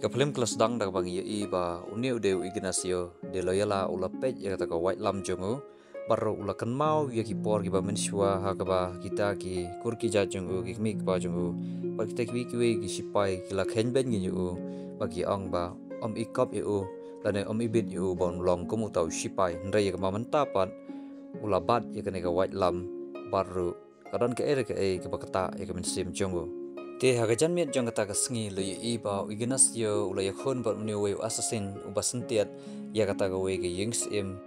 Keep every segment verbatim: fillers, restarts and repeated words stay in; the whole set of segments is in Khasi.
Ka phlim ka la sdang da kaba ngi ïohi ba une u dei u Ignacio de Loyola u la peit ïa kata ka waitlam jong u, bad ruh u la kynmaw ïa ki por kiba mynshuwa ha kaba kita ki kur ki jait jong u, ki kmie ki kpa jong u, bad kita kiwei kiwei ki shipai ki la kheiñ beiñ ïa u, ba ki ong ba ym i kop ïa u lane ym i bit ïa u ba un long kum uta u shipai. Hynrei ïa kaba mynta pat u la bat ïa kane ka waitlam, bad ruh ka don kaei re kaei kaba ktah ïa ka mynsiem jong u. Te ha ka janmiet jong kata ka sngi la ïohi ba u Ignacio u la ïakhun bad une uwei u assassin uba syntiat ïa kata kawei ka ïing syiem.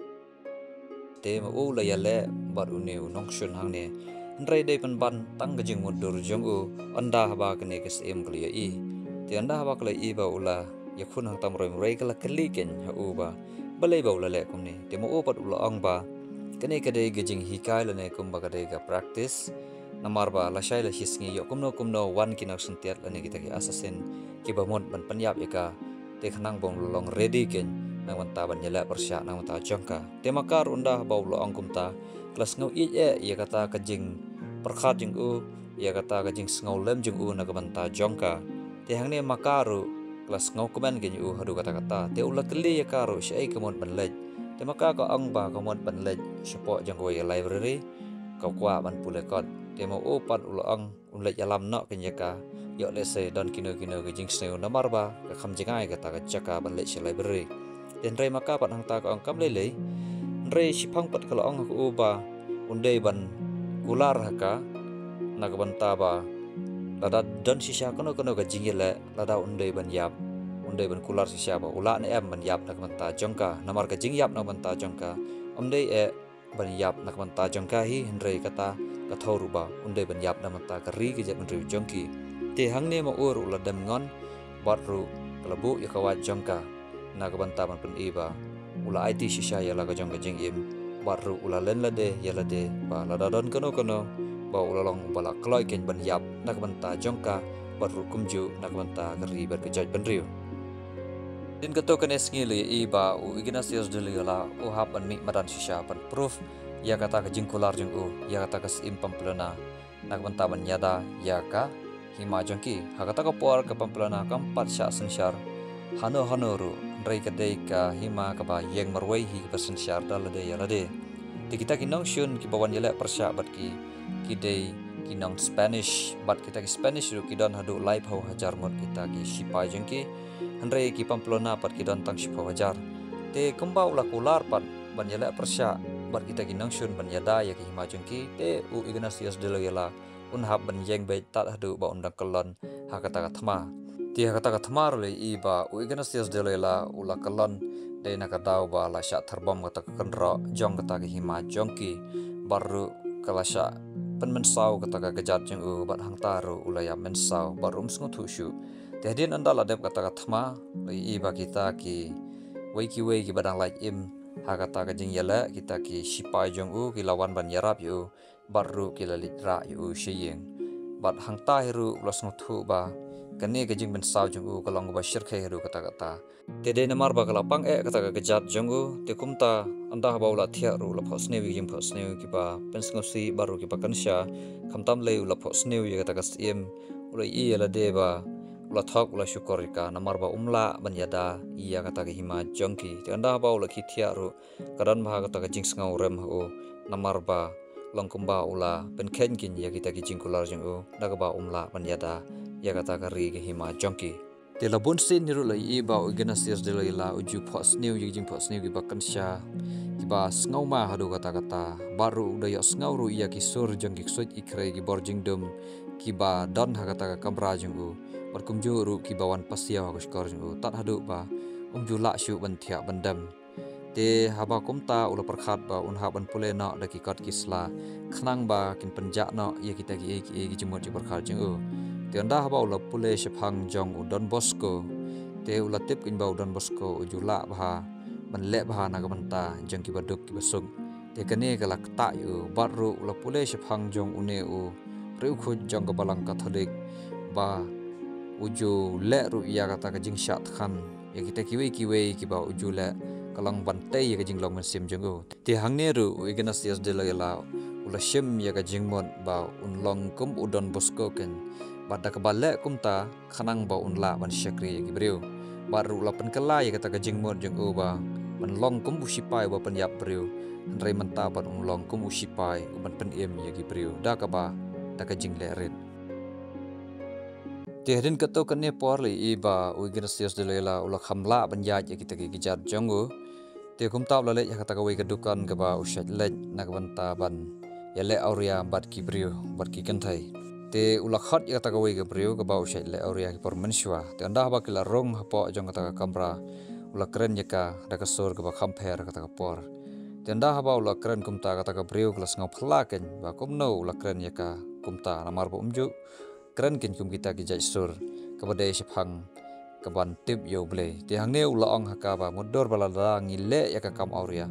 Te ma u la ïaleh bad une u nongshun hangne. Hynrei dei pynban tang ka jingmutdur jong u ynda haba kane ka syiem ka la ïohi. Te ynda haba ka la ïohi ba u la ïakhun hangta marwei marwei ka la kylli keiñ ha u ba balei ba u la leh kumne. Te ma u pat u la ong ba kane ka dei ka jinghikai lane kumba ka dei ka practice. Namar ba lashai lashisngi ïoh kumno kumno wan ki nongsyntiat lane kita ki assassin kiba mut ban pynïap ïa ka. Te khnang ba un long ready keiñ na ka bynta ban ïaleh pyrshah na ka bynta jong ka. Te ma ka ruh ynda ba u la ong kumta ka la sngew ïeit eh ïa kata ka jingpyrkhat jong u, ïa kata ka jingsngewlem jong u na ka bynta jong ka. Te hangne ma ka ruh ka la sngewkmen keiñ u haduh katta katta. Te u la kylli ïa ka ruh shaei ka mut ban leit. Te ma ka ka ong ba ka mut ban leit shapoh jong kawei ka library, ka kwah ban pule kot. Te ma u pat u la ong un leit ïalam noh keiñ ïa ka, ïoh lehse don kino kino ka jingsngew namar ba ka kham jngai kata ka jaka ban leit sha library. Te hynrei ma ka pat hangta ka ong kam lei lei. Hynrei shiphang pat ka la ong ha u ba un dei ban kular ha ka na ka bynta ba lada don shisha kano kano ka jingïaleh, lada un dei ban ïap, un dei ban kular shisha ba u lah ne em ban ïap na ka bynta jong ka. Namar ka jingïap na ka bynta jong ka ym dei eh ban ïap na ka bynta jong ka hi, hynrei kata ka thew ruh ba un dei ban ïap na ka bynta ka ri ka jaitbynriew jong ki. Te hangne ma u ruh u la dem ngon bad ruh ka la buh ïa ka wait jong ka na ka bynta ban pyni ba u la aiti shisha ïa la ka jong ka jingim, bad ruh u la len lade ïa lade ba lada don kano kano ba u la long uba la kloi keiñ ban ïap na ka bynta jong ka, bad ruh kumjuh na ka bynta ka ri bad ka jaitbynriew. Hadien kato kane sngi la ïohi ba u Ignatius de Loyola u hap ban mih madan shisha ban proof ïa kata ka jingkular jong u ïa kata ka syiem Pamplona na ka bynta ban ïada ïa ka hima jong ki. Ha kata ka por ka Pamplona kam pat shah synshar hano hano ruh, hynrei ka dei ka hima kaba ïeng marwei hi kaba synshar da lade ïa lade. Te kita ki nongshun kiba wan ïaleh pyrshah bad ki, ki dei ki nong Spanish, bad kita ki Spanish ruh ki don haduh laiphew hajar ngut kita ki shipai jong ki. Hynrei ki Pamplona pat ki don tang shiphew hajar. Te kumba u la kular pat ban ïaleh pyrshah bad kita ki nongshun ban ïada ïa ka hima jong ki, te u Ignatius de Loyola un hap ban ïeng beit tad haduh ba un dang kyllon ha kata ka thma. Te ha kata ka thma ruh la ïohi ba u Ignatius de Loyola u la kyllon dei na ka daw ba la shah thyrbom kata ka kynroh jong kata ka hima jong ki, bad ruh ka la shah pynmynsaw kata ka kjat jong u, bad hangta ruh u la ïa mynsaw bad ruh um sngewthuh shuh. Te hadien ynda la dep kata ka thma la ïohi ba kita kiwei kiwei kiba dang lait im ha kata ka jingïaleh, kita ki shipai jong u ki la wan ban ïarap ïa u, bad ruh ki la leit rah ïa u sha ïing. Bad hangta hi ruh u la sngewthuh ba kane ka jingmynsaw jong u ka long kaba shyrkhei haduh katta katta. Te dei namar ba ka la pang eh kata ka kjat jong u, te kumta ynda haba u la thiah ruh u la phohsniew ïa ki jingphohsniew kiba pynsngewsih bad ruh kiba kynsha. Khamtam lei u la phohsniew ïa kata ka syiem, u la ïohi ïa lade ba u la thok, u la shukor ïa ka namar ba um lah ban ïada ïa kata ka hima jong ki. Te ynda haba u la khie thiah ruh ka don bha kata ka jingsngewrem ha u namar ba long kumba u la pynkheiñ keiñ ïa kita ki jingkular jong u da kaba um lah ban ïada ïa kata ka ri ka hima jong ki. Te la bun sien hi ruh la ïohi ba u Ignatius de Loyola u ju phohsniew ïa ki jingphohsniew kiba kynsha, kiba sngewma haduh katta katta. Bad ruh u da ïohsngew ruh ïa ki sur jong ki ksuid ki khrei, ki bor jingdum kiba don ha kata ka kamra jong u, bad kumjuh ruh kiba wan pasiaw ha ka shkor jong u, tad haduh ba um ju lah shuh ban thiah ban dem. Te haba kumta u la pyrkhat ba un hap ban pule noh da ki kot ki sla, khnang ba kin pynjah noh ïa kita kiei kiei ki jingmut jingpyrkhat jong u. Te ynda haba u la pule shaphang jong u Don Bosco, te u la tip keiñ ba u Don Bosco u ju lah bha ban leh bha na ka bynta jong kiba duk kiba suk. Te kane ka la ktah ïa u. Bad ruh u la pule shaphang jong une u riewkhuid jong ka Balang Katholik ba u ju leh ruh ïa kata ka jingshah thngan ïa kita kiwei kiwei kiba u ju leh, ka long ban tei ïa ka jinglong mynsiem jong u. Te hangne ruh u Ignatius de Loyola u la shim ïa ka jingmut ba un long kum u Don Bosco keiñ, bad da kaba leh kumta khnang ba un lah ban shakri ïa ki briew. Bad ruh la pynkylla ïa kata ka jingmut jong u ba ban long kum u sipai uba pynïap briew, hynrei mynta pat un long kum u sipai uban pynim ïa ki briew da kaba, da ka jingleh rit. Te hadien katto katne por la ïohi ba u Ignatius de Loyola u la kham lah ban ïaid ïa kita ki kjat jong u. Te kumta u la leit ha kata kawei ka dukan kaba u shait leit na ka bynta ban ïaleh awria bad ki briew bad ki kynthei. Te u la khot ïa kata kawei ka briew kaba u shait leh awria ha ki por mynshuwa. Te ynda haba ki la rung hapoh jong kata ka kamra, u la kren ïa ka da ka sur kaba kham pher ha kata ka por. Te ynda haba u la kren kumta, kata ka briew ka la sngew phylla keiñ ba kumno u la kren ïa ka kumta, namar ba um ju kren keiñ kum kita ki jait sur kaba dei shaphang kaban tip ïa U Blei. Te hangne u la ong ha ka ba mutdur ba lada ngi leh ïa ka kam awria,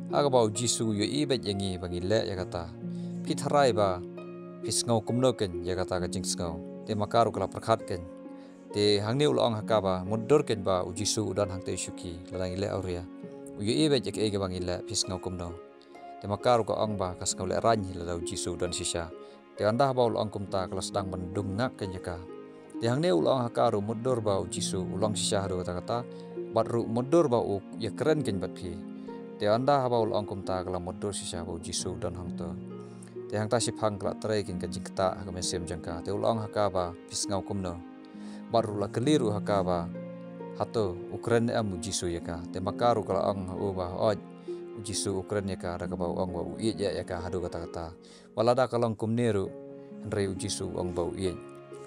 ha kaba U Jisu u ïohi beit ïa ngi ba ngi leh ïa kata, phi tharai ba phi sngew kumno keiñ ïa kata ka jingsngew? Te Makar u ka la pyrkhat keiñ. Te hangne u la ong ha ka ba mutdur keiñ ba U Jisu u don hangtei shuki lada ngi leh awria. U ïohi beit ïa kaei kaba ngi leh, phi sngew kumno? Te Makar u ka ong ba ka sngew lehraiñ hi lada U Jisu u don shisha. Te ynda haba u la ong kumta, ka la sdang ban dung ngak keiñ ïa ka. Te hangne u la ong ha ka ruh mutdur ba U Jisu u long shisha haduh katta katta, bad ruh mutdur ba u ïakren keiñ bad phi. Te ynda haba u la ong kumta, ka la mutdur shisha ba U Jisu u don hangto. Te hangta shiphang ka la trei keiñ ka jingktah ha ka mynsiem jong ka. Te u la ong ha ka ba, phi sngew kumno? Bad ruh la kylli ruh ha ka ba, hato u kren em U Jisu ïa ka? Te Makar u ka la ong ha u ba, hooid, U Jisu u kren ïa ka da kaba u ong ba u ïeit ïa ka haduh katta katta. Wat lada ka long kumne ruh, hynrei U Jisu u ong ba u ïeit.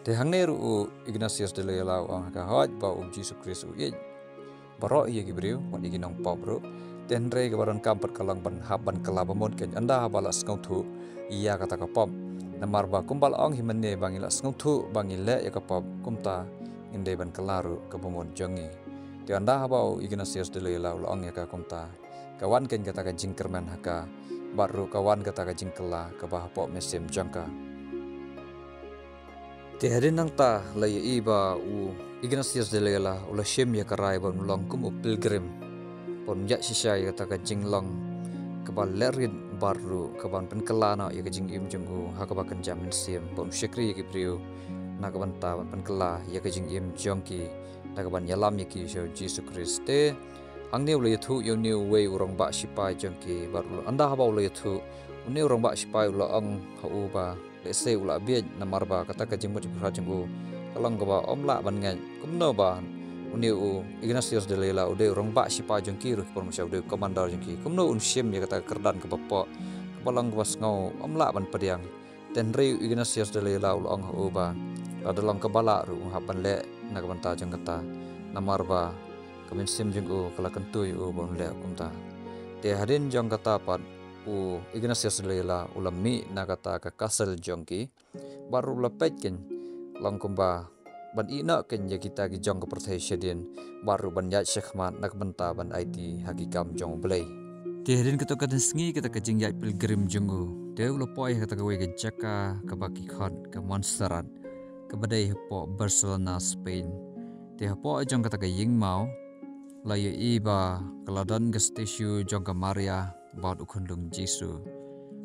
Te hangne ruh u Ignatius de Loyola u ong ha ka, hooid ba U Jisu Khrist u ïeit baroh ïa ki briew, wat ïa ki nongpop ruh. Te hynrei kaba donkam pat ka long ban hap ban kylla bamut keiñ ynda haba la sngewthuh ïa kata ka pop. Namar ba kumba la ong hi mynne ba ngi la sngewthuh ba ngi leh ïa ka pop, kumta ngin dei ban kylla ruh ka bamut jong ngi. Te ynda haba u Ignatius de Loyola u la ong ïa ka kumta, ka wan keiñ kata ka jingkyrmen ha ka, bad ruh ka wan kata ka jingkylla kaba hapoh mynsiem jong ka. Te hadien nangta la ïohi ba u Ignatius de Loyola u la shim ïa ka rai ban long kum u pilgrim, ban ïaid shisha ïa kata ka jinglong kaba leh rit bad ruh kaban pynkylla noh ïa ka jingim jong u ha kaba kynja mynsiem, ban shakri ïa ki briew na ka bynta ban pynkylla ïa ka jingim jong ki da kaban ïalam ïa ki sha U Jisu Khrist. Te hangne u la ïathuh ïa une uwei u rangbah shipai jong ki, bad u la, ynda haba u la ïathuh, une u rangbah shipai u la ong ha u ba lehse u la bieit, namar ba kata ka jingmut jingpyrkhat jong u ka long kaba ym lah ban ngeit. Kumno ba une u Ignatius de Loyola u dei u rangbah shipai jong ki ruh, ki por mynshuwa u dei u commander jong ki, kumno un shim ïa kata ka kyrdan kaba pop, kaba long kaba sngew ym lah ban pdiang? Te hynrei u Ignatius de Loyola u la ong ha u ba lada long kaba lah ruh un hap ban leh na ka bynta jong kata, namar ba ka mynsiem jong u ka la kyntu ïa u ba un leh kumta. Te hadien jong kata pat, u Ignatius de Loyola u la mih na kata ka castle jong ki, bad ruh u la peit keiñ, long kumba ban ïeh noh keiñ ïa kita ki jong ka pyrthei shadien, bad ruh ban ïaid shakhmat na ka bynta ban aiti ha ki kam jong U Blei. Te hadien katto katne sngi kata ka jingïaid pilgrim jong u, te u la poi ha kata kawei ka jaka kaba ki khot ka Montserrat, kaba dei hapoh Barcelona, Spain. Te hapoh jong kata ka ïingmaw la ïohi ba ka la don ka statue jong ka Maria bad u khunlung Jisu.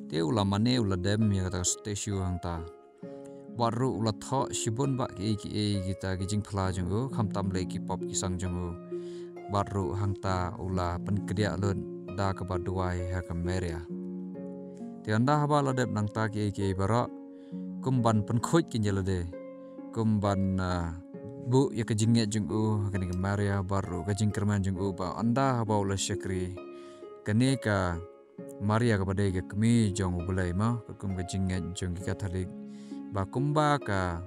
Te u la mane u la dem ïa kata ka statue hangta, bad ruh u la thoh shibun bah kiei kiei kita ki jingphla jong u, khamtam lei ki pop ki sang jong u. Bad ruh hangta u la pynkdiah lut da kaba duwai ha ka Maria. Te ynda haba la dep nangta kiei kiei baroh, kum ban pynkhuid keiñ ïa lade, kum ban, ah, buh ïa ka jingngeit jong u ha kane ka Maria, bad ruh ka jingkyrmen jong u ba ynda haba u la shakri kane ka Maria kaba dei ka kmie jong U Blei, ma, katkum ka jingngeit jong ki Katholik, ba kumba ka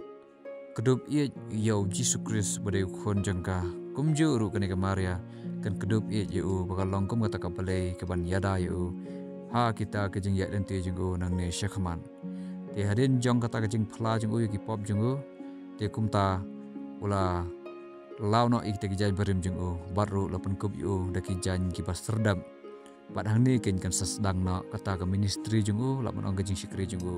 kdup ïeit ïa U Jisu Khrist ba dei u khun jong ka, kumjuh ruh kane ka Maria kan kdup ïeit ïa u, ba ka long kum kata ka blei kaban ïada ïa u ha kita ki jingïaid lynti jong u nangne shakhmat. Te hadien jong kata ka jingphla jong u ïa ki pop jong u, te kumta u la law noh ïa kita ki jaiñ barim jong u, bad ruh la pynkup ïa u da ki jaiñ kiba syrdet. Bad hangne keiñ kan sa sdang noh kata ka ministry jong u, lah ban ong ka jingshakri jong u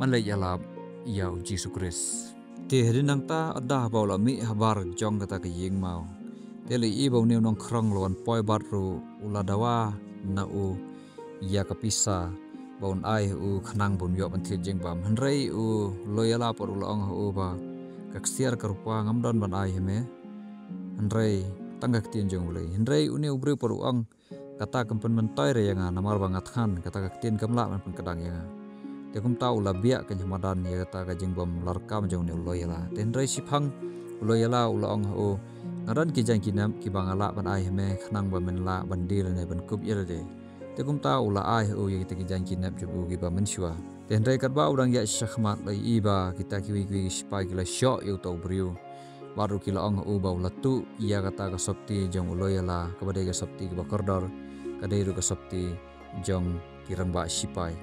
ban leit ïalap ïa U Jisu Khrist. Te hadien nangta, ynda haba u la mih habar jong kata ka ïingmaw, te la ïohi ba une u nongkhrong u la wan poi bad ruh u la dawa na u ïa ka pisa ba un ai ha u khnang ba un ïoh ban thied jingbam. Hynrei u Loyola pat u la ong ha u ba, ka ksiar ka rupa ngam don ban ai ha me. Hynrei tang ka ktien jong u Blei. Hynrei une u briew pat u ong, kata kam pynmyntoi re ïa nga, namar ba nga thngan, kata ka ktien kam lah ban pynkdang ïa nga. Te kumta u la biah keiñ ha madan ïa kata ka jingbym larkam jong une u Loyola. Te hynrei shiphang u Loyola u la ong ha u, nga don ki jaiñ ki nep kiba nga lah ban ai ha me, khnang ba men lah ban die lane ban kup ïa lade. Te kumta u la ai ha u ïa kita ki jaiñ ki nep jong u kiba mynshuwa. Te hynrei katba u dang ïaid shakhmat, la ïohi ba kita kiwei kiwei ki shipai ki la shoh ïa uta u briew. Bad ruh ki la ong ha u ba u la tuh ïa kata ka sopti jong u Loyola, kaba dei ka sopti kaba kordor, ka dei ruh ka sopti jong ki rangbah shipai.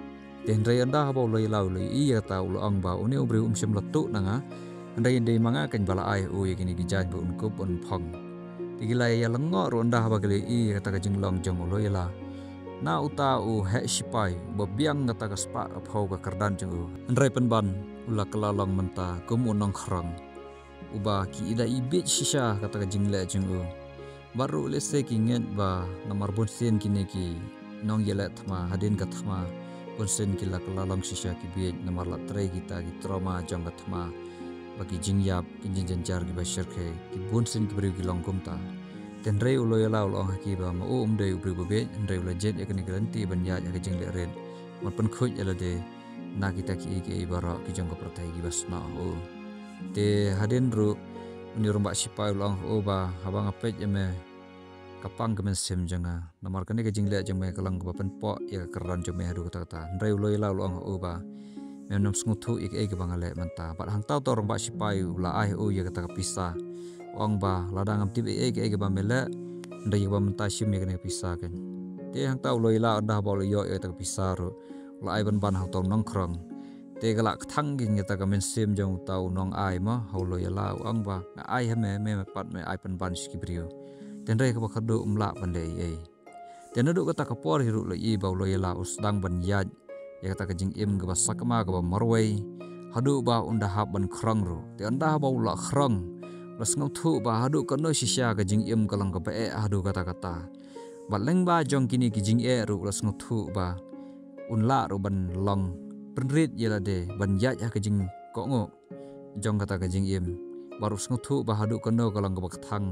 Te hynrei ynda haba u Loyola u la ïohi ïa kata, u la ong ba une u briew um shym la tuh na nga, hynrei dei ma nga keiñ ba la ai ha u ïa kine ki jaiñ ba un kup un phong. Te ki la ïa lyngngoh ruh ynda haba ki la ïohi ïa kata ka jinglong jong u Loyola. Na uta u heh shipai uba biang kata ka spah ka phew ka kyrdan jong u, hynrei pynban u la kylla long mynta kum u nongkhrong uba ki i da i bieit shisha kata ka jingleh jong u. Bad ruh lehse ki ngeit ba namar bunsien kine ki nongïaleh thma hadien ka thma, bunsien ki la kylla long shisha ki bieit namar la trei kita ki trauma jong ka thma, ba ki jingïap, ki jingjynjar kiba shyrkhei, ki bunsien ki briew ki long kumta. Te hynrei u Loyola u la ong ha ki ba ma u um dei u briew ba bieit, hynrei u la jied ïa kane ka lynti ban ïaid ha ka jingleh rit, ban pynkhuid ïa lade na kita kiei kiei baroh ki jong ka pyrthei kiba snoh ha u. Te hadien ruh une u rangbah shipai u la ong ha u ba haba nga peit ïa me, ka pang ka mynsiem jong nga, namar kane ka jingleh jong me ka long kaba pynpoh ïa ka kyrdan jong me haduh katta katta. Hynrei u Loyola u la ong ha u ba, mem nym sngewthuh ïa kaei kaba nga leh mynta. Bad hangta uta u rangbah shipai u la ai ha u ïa kata ka pisa, u ong ba lada ngam tip ei ei kaei kaba me leh, hynrei ïa kaba mynta shim ïa kane ka pisa keiñ. Te hangta u Loyola ynda haba u la ïoh ïa kata ka pisa ruh, u la ai pynban ha uta u nongkhrong. Te ka la kthang keiñ kata ka mynsiem jong uta u nongai mo ha u Loyola, u ong ba nga ai ha me, me, me pat me ai pynban sha ki briew. Te hynrei kaba khadduh um lah ban leh ei ei. Te naduh kata ka por hi ruh la ïohi ba u Loyola u sdang ban ïaid ïa kata ka jingim kaba sakma kaba marwei, haduh ba un da hap ban khrong ruh. Te ynda haba u la khrong, u la sngewthuh ba haduh kano shisha ka jingim ka long kaba eh haduh katta katta. Bad lyngba jong kine ki jingeh ruh u la sngewthuh ba un lah ruh ban long pynrit ïa lade ban ïaid ha ka jingkohnguh jong kata ka jingim. Bad ruh sngewthuh ba haduh kano ka long kaba kthang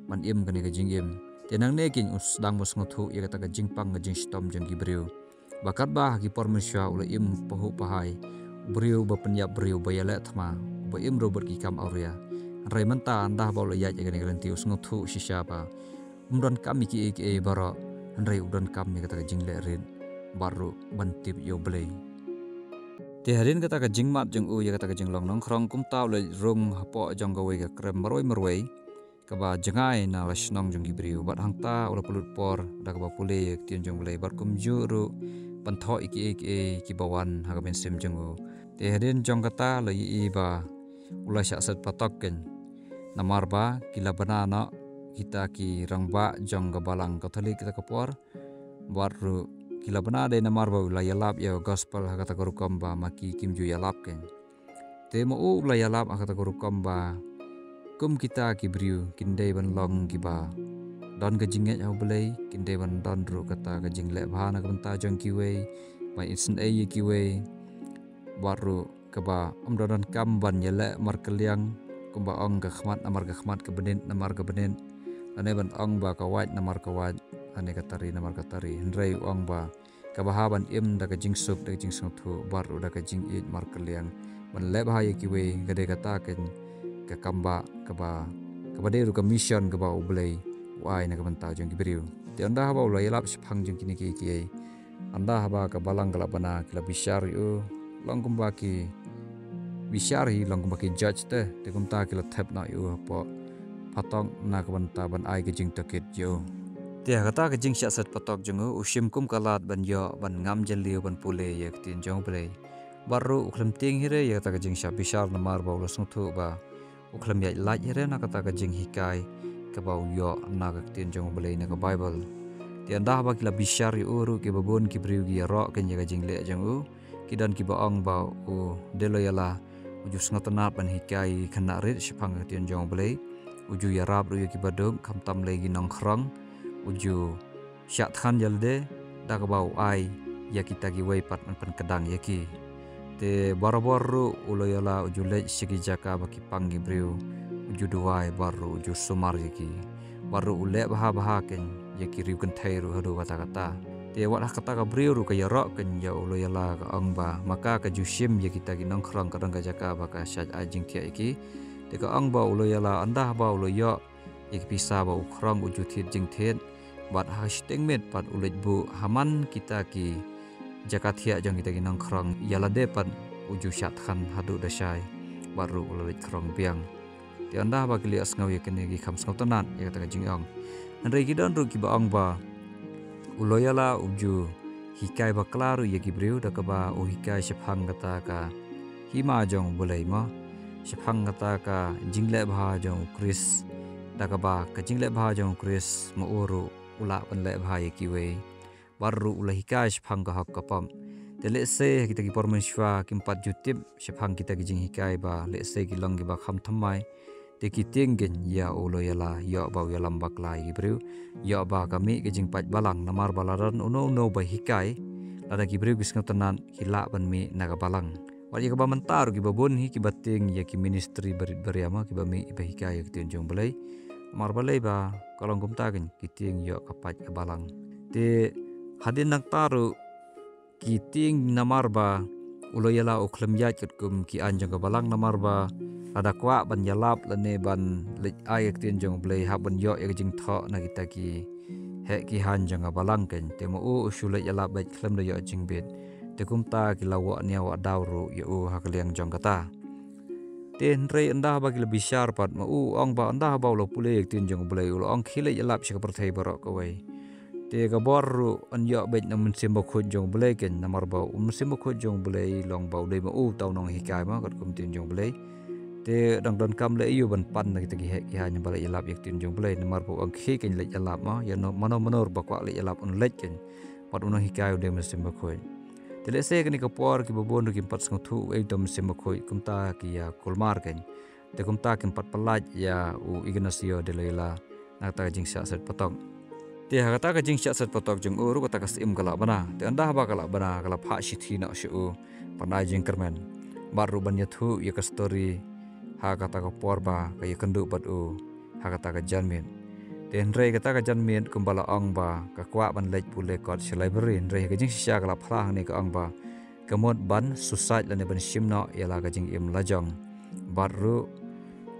ban im kane ka jingim. Te nangne keiñ u sdang ba sngewthuh ïa kata ka jingpang ka jingshitom jong ki briew. Ba katba ha ki por mynshuwa u la im pahuh pahai, u briew ba pynïap briew, ba ïaleh thma, ba im ruh bad ki kam awria. Hynrei mynta ynda haba u la ïaid ïa kane ka lynti u sngewthuh shisha ba um donkam ïa kiei kiei baroh, hynrei u donkam ïa kata ka jingleh rit bad ruh ban tip ïa u Blei. Te hadien kata ka jingmad jong u ïa kata ka jinglong nongkhrong, kumta u la leit rung hapoh jong kawei ka krem marwei marwei kaba jngai na la shnong jong ki briew, bad hangta u la pynlut por da kaba pule ïa ka ktien jong u Blei bad kumjuh ruh ban thoh ïa kiei kiei kiba wan ha ka mynsiem jong u. Te hadien jong kata la ïohi ba u la shah set patok keiñ. Namar ba ki la bna noh kita ki rangbah jong ka balang Katholik kata ka por, bad ruh ki la bna dei namar ba u la ïalap ïa ka gospel ha kata ka rukom ba ma ki kim ju ïalap keiñ. Te ma u u la ïalap ha kata ka rukom ba kum kita ki briew kin dei ban long kiba don ka jingngeit ha u Blei, kin dei ban don ruh kata ka jingleh bha na ka bynta jong kiwei, ban isynei ïa kiwei. Bad ruh kaba ym da donkam ban ïaleh markylliang, kumba ong ka khmat namar ka khmat, ka bnit namar ka bnit, lane ban ong ba ka wait namar ka wait, lane ka tari namar ka tari. Hynrei u ong ba kaba ha ban im da ka jingsuk, da ka jingsngewthuh, bad ruh da ka jingïeit markylliang, ban leh bha ïa kiwei, ka dei kata keiñ ka kambah kaba, kaba dei ruh ka mission kaba u Blei u ai na ka bynta jong ki briew. Te ynda haba u la ïalap shaphang jong kine kiei kiei, ynda haba ka balang ka la bna, ki la bishar ïa u, long kumba ki bishar hi, long kumba ki judge te, te kumta ki la thep noh ïa u hapoh patok na ka bynta ban ai ka jingtohkit ïa u. Te ha kata ka jingshah set patok jong u, u shim kum ka lad ban ïoh, ban ngam jylliew, ban pule ïa ka ktien jong u Blei. Bad ruh u khlem tieng hi re ïa kata ka jingshah bishar namar ba u la sngewthuh ba u khlem ïaid lait hi re na kata ka jinghikai kaba u ïoh na ka ktien jong u Blei na ka Baibl. Te ynda haba ki la bishar ïa u ruh, kiba bun ki briew ki ïaroh keiñ ïa ka jingleh jong u. Ki don kiba ong ba u de Loyola u ju sngewtynnat ban hikai ïa ki khynnah rit shaphang ka ktien jong u Blei. U ju ïarap ruh ïa kiba duk, khamtam lei ki nongkhrong. U ju shah thngan ïa lade da kaba u ai ïa kita kiwei pat ban pynkdang ïa ki. Te barabor ruh u Loyola u ju leit sha ki jaka ba ki pang ki briew, u ju duwai bad ruh u ju sumar ïa ki. Bad ruh u leh bha bha kein ïa ki riew kynthei ruh haduh katta katta. Te wat ha kata ka briew ruh ka ïaroh kein ïa u Loyola, ka ong ba ma ka ka ju shim ïa kita ki nongkhrong ka don ka jaka ba ka shait ai jingthiah ïa ki. Te ka ong ba u Loyola ynda ba u la ïoh ïa ki pisa ba u khrong u ju thied jingthied. Bad ha shiteng miet pat u leit buh ha man kita ki jaka thiah jong kita ki nongkhrong, ïa lade pat u ju shah thngan haduh da shai. Bad ruh u la leit khrong biang. Te ynda ba ki la ïohsngew ïa kine ki kham sngewtynnat ïa kata ka jingong. Hynrei ki don ruh kiba ong ba u Loyola u ju hikai bakla ruh ïa ki briew da kaba u hikai shaphang kata ka hima jong u Blei mo, shaphang kata ka jingleh bha jong u Khrist. Da kaba ka jingleh bha jong u Khrist ma u ruh u lah ban leh bha ïa kiwei. Bad ruh u la hikai shaphang ka hok ka pop. Te lehse ha kita ki por mynshuwa kim pat ju tip shaphang kita ki jinghikai ba lehse ki long kiba kham thymmai. Te ki tieng kein ïa u Loyola, ïoh ba u ïalam bakla ïa ki briew, ïoh ba ka mih ka jingpait balang, namar ba la don uno uno ba hikai, lada ki briew ki sngewtynnat ki lah ban mih na ka balang. Wat ïa kaba mynta ruh kiba bun hi kiba tieng ïa ki ministry barit baria mo, kiba mih kiba hikai ïa ka ktien jong u Blei. Namar balei ba ka long kumta kein, ki tieng ïoh ka pait ka balang. Te hadien nangta ruh ki tieng namar ba u Loyola u khlem ïaid katkum ki aiñ jong ka balang, namar ba lada kwah ban ïalap lane ban leit ai ïa ka ktien jong u Blei hap ban ïoh ïa ka jingthoh na kita ki heh ki haiñ jong ka balang kein. Te ma u u shu leit ïalap beit khlem da ïoh jingbit. Te kumta ki la wah nia wah daw ruh ïa u ha ka liang jong kata. Te hynrei ynda ba ki la bishar pat ma u, u ong ba ynda ba u la pule ïa ka ktien jong u Blei u la ong khie leit ïalap sha ka pyrthei baroh kawei. Te ka bor ruh yn ïoh beit na u Mynsiem Bakhuid jong u Blei kein, namar ba u Mynsiem Bakhuid jong u Blei long ba u dei ma u uta u nonghikai mo katkum ktien jong u Blei. Te dang donkam leh aïu ban pan na kita ki heh ki haiñ ba leit ïalap ïa ka ktien jong u Blei, namar ba u ong khie kein leit ïalap mo, ïa no mano mano ba kwah leit ïalap un leit kein. Bad u nonghikai u dei u Mynsiem Bakhuid. Te lehse kane ka por kiba bun ruh kim pat sngewthuh ei uta u Mynsiem Bakhuid, kumta ki ïa kulmar kein. Te kumta kim pat pyllait ïa u Ignacio de Loyola na kata ka jingshah set patok. Te ha kata ka jingshah set patok jong u ruh kata ka syiem ka la bna. Te ynda ba ka la bna ka la phah shithi noh sha u ban ai jingkyrmen. Bad ruh ban ïathuh ïa ka story ha kata ka por ba ka ïakynduh bad u ha kata ka janmiet. Te hynrei kata ka janmiet kumba la ong ba ka kwah ban leit pule kot sha library, hynrei ha ka jingshisha ka la phla hangne ka ong ba ka mut ban suicide lane ban shim noh ïa la ka jingim lajong. Bad ruh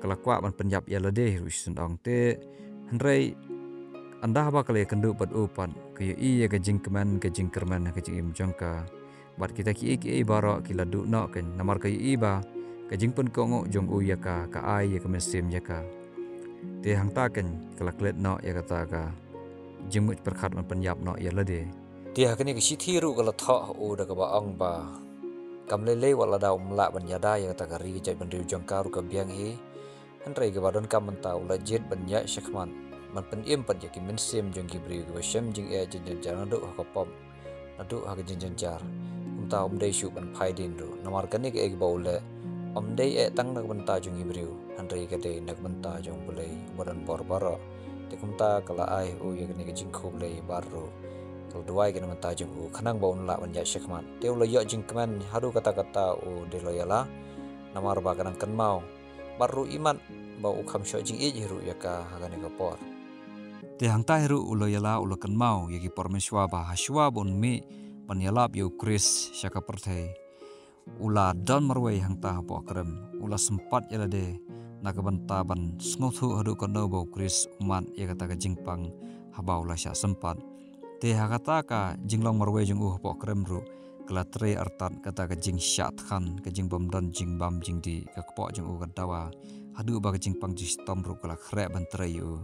ka la kwah ban pynïap ïa lade hi ruh shisien ong. Te hynrei ynda ba ka la ïakynduh bad u pat ka ïohi ïa ka jingkmen ka jingkyrmen ha ka jingim jong ka. Bad kita kiei kiei baroh ki la duh noh kein, namar ka ïohi ba ka jingpynkohnguh jong u ïa ka ka ai ïa ka mynsiem ïa ka. Te hangta kein ka la klet noh ïa kata ka jingmut pyrkhat ban pynïap noh ïa lade. Te ha kane ka shithi ruh ka la thoh ha u da kaba ong ba kam lei lei wat lada um lah ban ïada ïa kata ka ri ka jaitbynriew jong ka ruh ka biang hi. Hynrei kaba donkam mynta u la jied ban ïaid shakhmat ban pynim pat ïa ki mynsiem jong ki briew kiba shem jingeh jynjar naduh ha ka pop, naduh ha ka jynjar. Kumta um dei shuh ban phai dien ruh, namar kane kaei kaba u leh um dei eh tang na ka bynta jong ki briew, hynrei ka dei na ka bynta jong U Blei uba don bor baroh. Te kumta ka la ai u ïa kane ka jingkhublei bad ruh ka la duwai ïa ka bynta jong u khnang ba un lah ban ïaid shakhmat. Te u la ïoh jingkmen haduh katta katta u De Loyola, namar ba ka dang kynmaw bad ruh imat ba u kham shoh jingïeit hi ruh ïa ka ha kane ka por. Te hangta hi ruh u Loyola u la kynmaw ïa ki por mynshuwa ba ha shuwa ba un mih ban ïalap ïa u Khrist sha ka pyrthei, u la don marwei hangta hapoh krem, u la sympat ïa lade na ka bynta ban sngewthuh haduh katno ba u Khrist u mad ïa kata ka jingpang haba u la shah sympat. Te ha kata ka jinglong marwei jong u hapoh krem ruh ka la trei artat kata ka jingshah thngan, ka jingbym don jingbam jingdih, ka kpoh jong u ka dawa, haduh ba ka jingpang jingshitom ruh ka la khreh ban trei ïa u.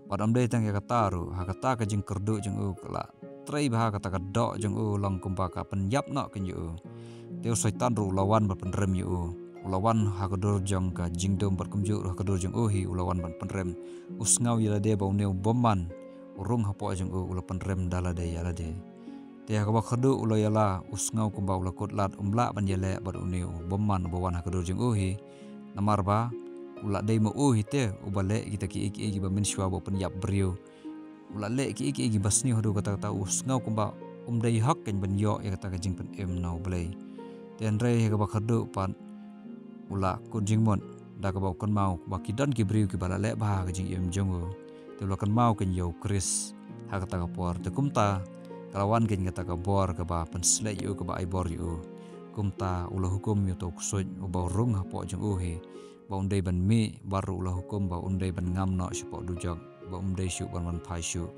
Bad ym dei tang ïa kata ruh, ha kata ka jingkyrduh jong u ka la trei bha kata ka doh jong u long kumba ka pynïap noh kein ïa u. Te u Soitan ruh u la wan ban pynrem ïa u. U la wan ha ka dur jong ka jingdum bad kumjuh ruh ha ka dur jong u hi u la wan ban pynrem. U sngew ïa lade ba une u bymman u rung hapoh jong u, u la pynrem da lade ïa lade. Te ha kaba khatduh u Loyola u sngew kumba u la kut lad, um lah ban ïaleh bad une u bymman uba wan ha ka dur jong u hi. Namar ba u la dei ma u hi te uba leh kita kiei kiei kiba mynshuwa ba pynïap briew. U la leh kiei kiei kiba sniew haduh katta katta, u sngew kumba um dei hok kein ban ïoh ïa kata ka jingpynim na U Blei. Te hynrei ha kaba khatduh pat u la kut jingmut. da kaba u kynmaw ba ki don ki briew kiba la leh bha ka jingim jong u. Te u la kynmaw kein ïa u Khrist ha kata ka por, te kumta ka la wan kein kata ka bor kaba pynshlei ïa u, kaba ai bor ïa u. Kumta u la hukum ïa uta u ksuid uba u rung hapoh jong u hi ba un dei ban mih, bad ruh u la hukum ba un dei ban ngam noh shapoh dujok, ba um dei shuh ban wan phai shuh.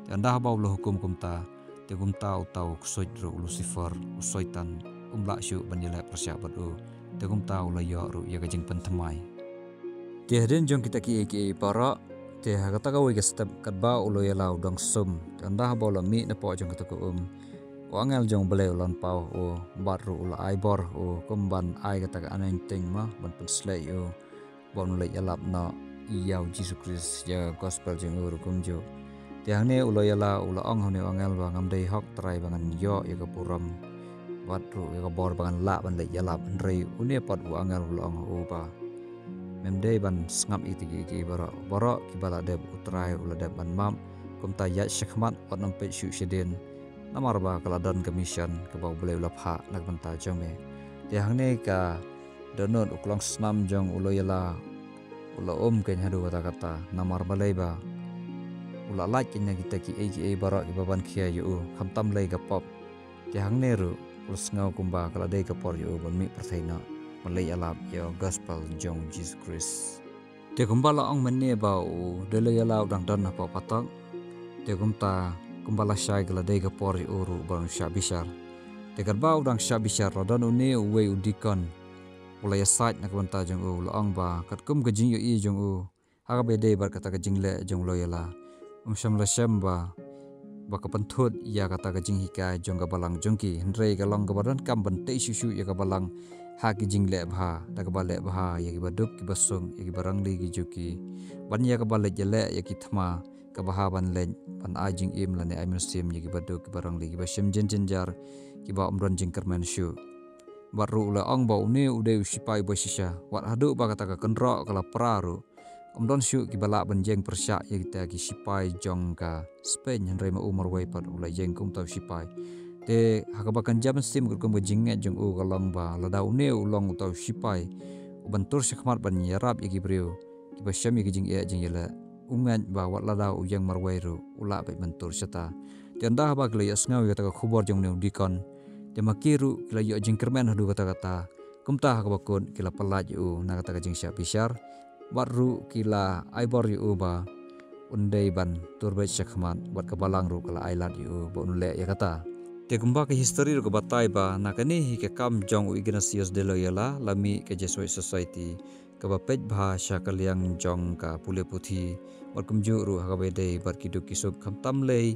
Te ynda haba u la hukum kumta, te kumta uta u ksuid ruh, u Lucifer, u Soitan, um lah shuh ban ïaleh pyrshah bad u. Te kumta u la ïoh ruh ïa ka jingpynthymmai. Te hadien jong kita kiei kiei baroh, te ha kata kawei ka step katba u Loyola u dang sum, te ynda haba u la mih napoh jong kata ka um, u angel jong U Blei u la pynpaw ha u, bad ruh u la ai bor ha u kum ban ai kata ka anointing, ma, ban pynshlei ïa u ba un leit ïalap noh ïa u Jisu Khrist, ïa ka gospel jong u ruh kumjuh. Te hangne u Loyola u la ong ha une u angel ba ngam dei hok Trai ba ngan ïoh ïa ka burom bad ruh ïa ka bor ba ngan lah ban leit ïalap, hynrei une pat u angel u la ong ha u ba mem dei ban sngap ïa kita kiei kiei baroh. Baroh kiba la dep U Trai u la dep ban map, kumta ïaid shakhmat, wat nym peit shuh shadien, namar ba ka la don ka mission kaba U Blei u la phah na ka bynta jong me. Te hangne ka dohnud, u klong snam jong u Loyola u la um kein haduh katta katta, namar balei ba u la lait kein na kita kiei kiei baroh kiba ban khia ïa u, khamtam lei ka pop. Te hangne ruh u la sngew kumba ka la dei ka por ïa u ban mih pyrthei noh ban leit ïalap ïa ka gospel jong U Jisu Khrist. Te kumba la ong mynne ba u De Loyola u dang don hapoh phatok, te kumta kumba lashai ka la dei ka por ïa u ruh ban shah bishar. Te katba u dang shah bishar, la don une uwei u deacon u la ïasaid na ka bynta jong u, u la ong ba katkum ka jingïohi jong u ha kaba ïadei bad kata ka jingleh jong u Loyola, um shym la shem ba, ba ka pynthut ïa kata ka jinghikai jong ka balang jong ki, hynrei ka long kaba donkam ban tei shuh shuh ïa ka balang ha ki jingleh bha, da kaba leh bha ïa kiba duk kiba sung, ïa kiba rangli ki juki, ban ïa kaba leit ïaleh ïa ki thma, kaba ha ban leit ban ai jingim lane ai mynsiem ïa kiba duk kiba rangli, kiba shem jynjar, kiba ym don jingkyrmen shuh. Bad ruh u la ong ba une u dei u shipai uba shisha, wat haduh ba kata ka kynroh ka la pra ruh, ym don shuh kiba lah ban ïeng pyrshah ïa kita ki shipai jong ka Spain, hynrei ma u marwei pat u la ïeng kum uta u shipai. Te ha kaba kynja mynsiem katkum ka jingngeit jong u ka long ba lada une u long uta u shipai uban tur shakhmat ban ïarap ïa ki briew kiba shem ïa ki jingeh jingïaleh, u ngeit ba wat lada u ïeng marwei ruh u lah beit ban tur shata. Te ynda haba ki la ïohsngew ïa kata ka khubor jong une u deacon, te ma ki ruh ki la ïoh jingkyrmen haduh katta katta. Kumta ha kaba kut ki la pyllait ïa u na kata ka jingshah bishar, bad ruh ki la ai bor ïa u ba un dei ban tur beit shakhmat, bad ka balang ruh ka la ai lad ïa u ba un leh ïa kata. Te kumba ka history ruh ka batai ba na kane hi ka kam jong u Ignatius de Loyola la mih ka Jesuit Society kaba peit bha sha ka liang jong ka pule puthi, bad kumjuh ruh ha kaba ïadei bad ki duk ki suk, khamtam lei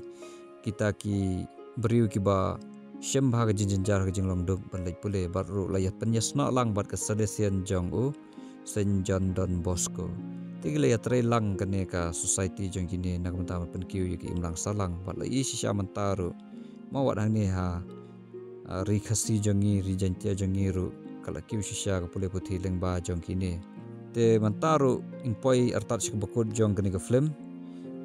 kita ki briew kiba shem bha ka jingjynjar ha ka jinglong duk ban leit pule, bad ruh la ïa pynïasnoh lang bad ka Salesian jong u Saint John Don Bosco. Te ki la ïatrei lang kane ka society jong kine na ka bynta ban pynkiew ïa ka imlang sahlang, bad la i shisha mynta ruh, ma wat hangne ha, ah, ri Khasi jong ngi, ri Jaiñtia jong ngi ruh ka la kiew shisha ka pule puthi lyngba jong kine. Te mynta ruh ngin poi artat sha kaba kut jong kane ka film,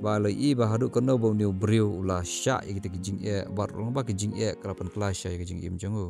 ba la i ba haduh katno ba une u briew u la shah ïa kita ki jingeh, bad ruh ba ki jingeh ka la pynkylla sha ïa ka jingim jong u.